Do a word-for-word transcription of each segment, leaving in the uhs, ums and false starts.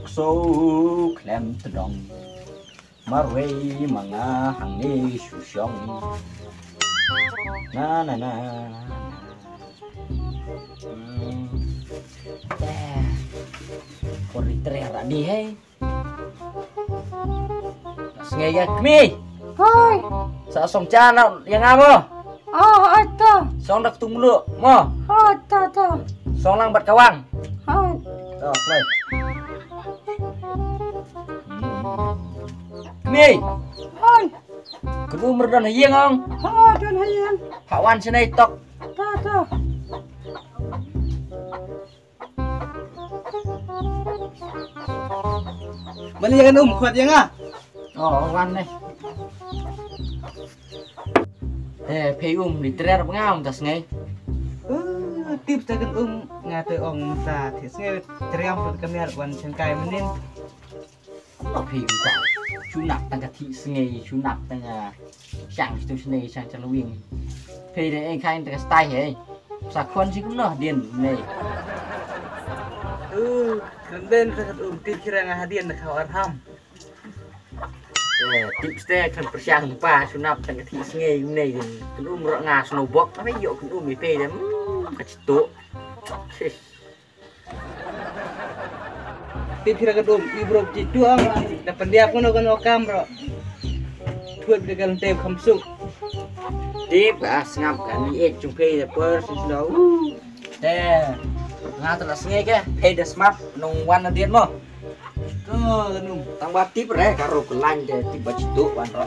Kso khlem tdong. Marwei ma nga hangne shu shong. Na na na. Hmm. Eh. Kori tre ra di hei. Sngew ïa kmie. Hoi. Sa song cha na ïa nga mo. Oh, hoi to. Song dak tung lu mo. Hoi to to. Song lang bad kawang. Hoi. To, play. Kmie. Hoi. Kenu merdon ha ïing ong. Hoi, don ha ïing. Ha wan sini tok. To to. Bali ïa kan um khot ïa nga. Oh, wan ne. Eh, phi um ni trer ba nga um ta sngew. Eh, tip ta kan um nga te ong ta te sngew triam put kamar wan changkai menin. Lo phi um ta. Sunap tang ka thi sngew, sunap tang ka shang stu sngew shang chalwing. Phi de eng khai ta ka stai he. Sa khon si kumno dien ne. Uh, kan ben sa kat um ti kira nga hadien na khaw arham. Eh, tip ste kan persiang pa sunap tang ka thi sngew ne. Kan um ro nga snowbok tapi yo kan um ipe de. Hmm, ka chitu. Sis. Tip kira ka dum i bro ki tuang da pendiap kono kono kam bro. Tuat de kan tep kham suk. Tip ah sngap kan i et chung pei da per suk sula. Te nga ta la sngew ke pei da smart nong wan na diet mo. Ko nung tang ba tip re ka ro ka lain de tip ba chitu wan ro.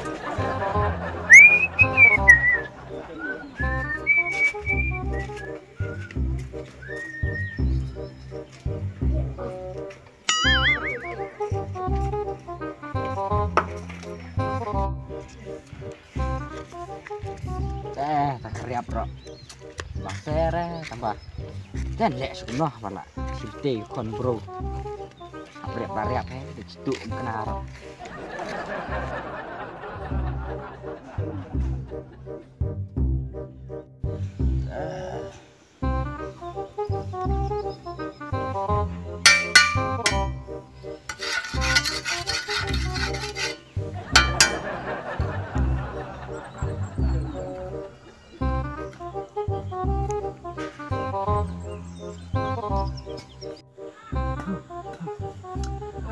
Eh, ta ka riap ro. Bang tere tambah. Kan lek suk noh bala. Sinte kon bro. Riap ba riap he, de chitu kena ro.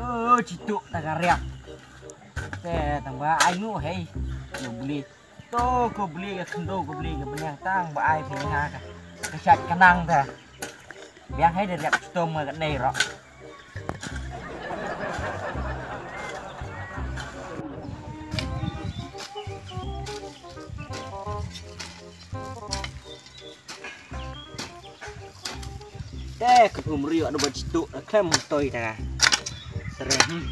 Oh, chitu ta ka riap. Te tang ba ai nu hei. Yo beli. To ko beli ka khyndew ko beli ka bniang tang ba ai phi nga ka. Ka shat ka nang ta. Biang hei da riap chitom ka nei ro. Te ka um rio da ba chitu klem toi ta. Sere hmm.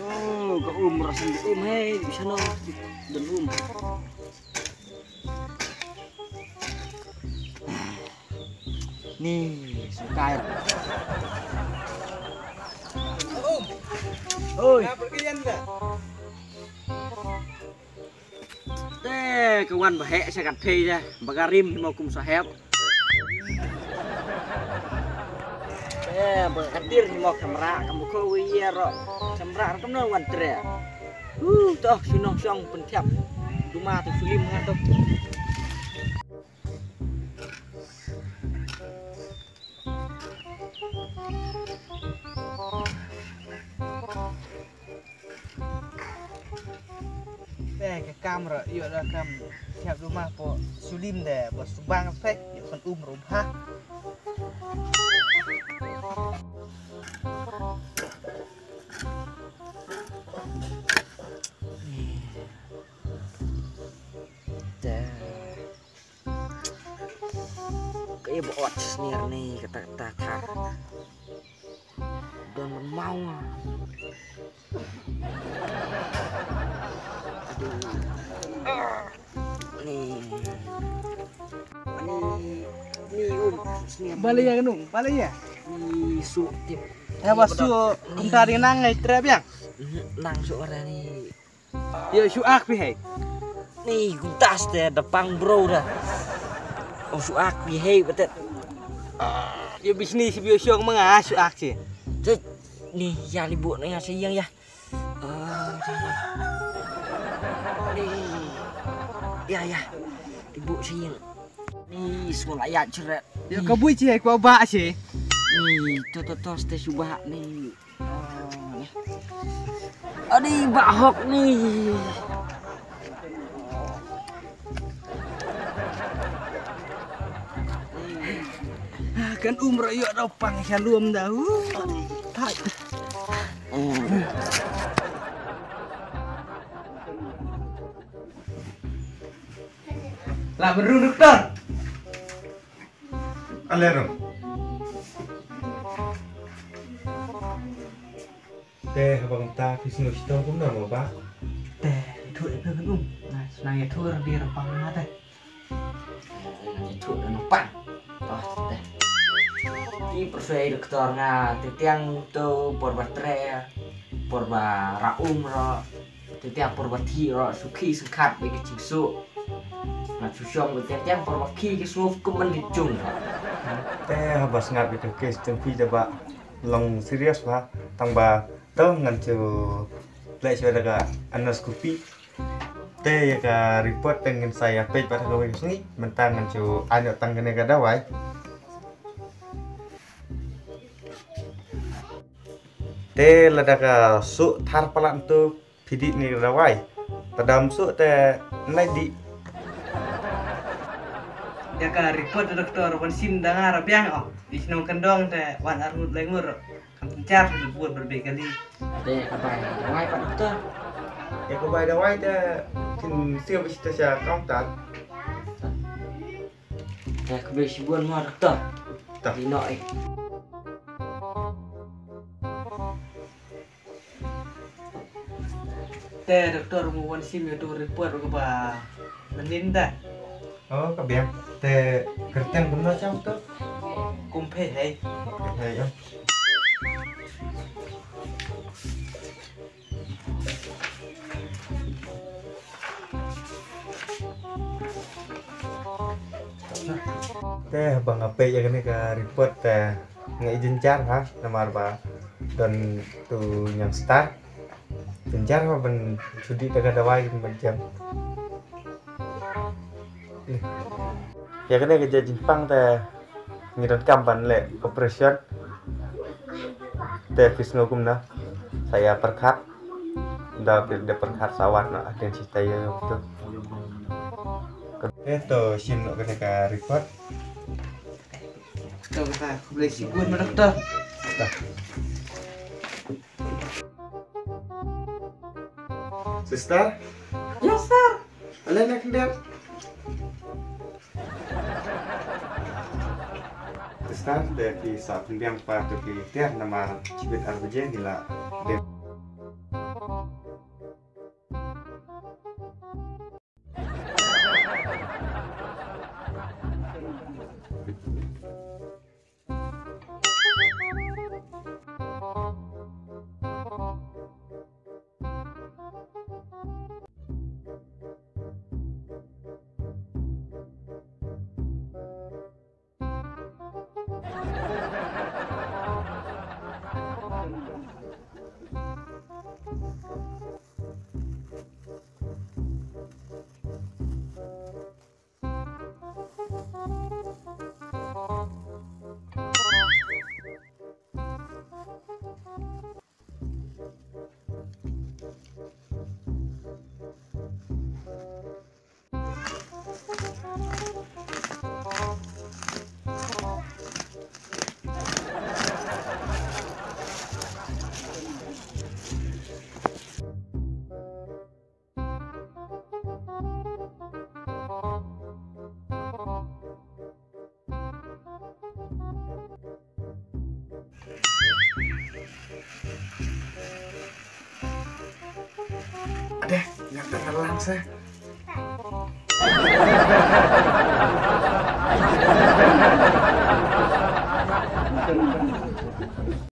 Oh, ka um rasan di um hei, di sana di dan um. Ni sukai. Oi. Te ka wan ba heh sha ka thei ja ba ka rim hi mo kum sahep. Te ba ka tir hi mo kamra kam ko wi ye ro kamra kam no wan tre. Uh toh shu nong shong pynthep duma tu sulim nga tu. Te ka kam ro ïoh da kam siap duma po sulim de po subang pe ïoh kan um rum ha. Te. Ka ïa ba ot snier ni kata kata kata. Don ban mau. Aduh. Ni. Ni ni um snier. Balik ya kanu, balik ya. Ni suk tip. Haba suk kumta dei nang ngai trep biang. Nang suk ara ni. Ïa suk ak phi hei. Ni kumta ste da pang bro da. Oh suk ak phi hei batet. Ïa bisnis bi suk ma nga suk ak si. Ni ïa li bu na ïa sayang ïa. Ïa ïa. Li bu sayang. Ni semua layak ceret. Ïa ka bui ci ai kwa ba ci. Ni to to to ste subah ni. Adi bahok ni. Kan umra ïa da pang shalom da. Adi. La beru doktor. Alero. Te haba ngam ta phi sngewsih kumno mo ba? Te thu e phi um. Nang ya thu ra bi ra pang na te. Nang ya thu ra pang. Oh te. Ni persuai doktor nga te tiang tu por ba tre por ba ra um ro. Te tiang por ba thi ro sukhi sngkhat ba ki ching su. Nga su shong ba te tiang por ba khi ki snguf kum ban di jung. Te haba sngap ito case jong phi da ba long serious ba tang ba to ngan su leh shuwa da ka endoscopy. Te ïa ka report te ngin sa ïa peit ba da ka wei sngi mynta ngan su ai noh tang kane ka dawai. Te lada ka suk thar palat tu phi dih ne dawai. Tadam suk te nai dih. Ïa ka report doktor wan sim da nga ra biang oh. Di shnong kendong te wan arngut lengur. Kam jar suk buat berbek kali. Te ka bai dawai pa doktor. Ïa ka bai dawai te kin siew bisi te sha counter. Te ka bai shibun mo doktor. Tah. Di no eh. Te doktor mu wan sim ïa tu report ka ba menin da. Oh ka biang. Te kyrteng kumno chang tu? Kum phe hei. Phe hei ya. Te ba nga peit ïa kane ka report te nga i jynjar ha namar ba don tu ñiang star. Jynjar ha ban shu dih da ka dawai ban jam. Ïa kane ka jait jingpang te ngi donkam ban leh operation. Te phi sngew kumno? Sa ïa pyrkhat. Da phi da pyrkhat sa wad noh hadien shi taïew tu. Te to shim noh kane ka report. Doktor kata, khublei shibun ma doktor. Sister? Yes sir. Ale na khyndiat. Sister, te phi sa pynbiang pat to phi tiar namar shibit ar baje ngi la dep. Ade, ngan telan sa.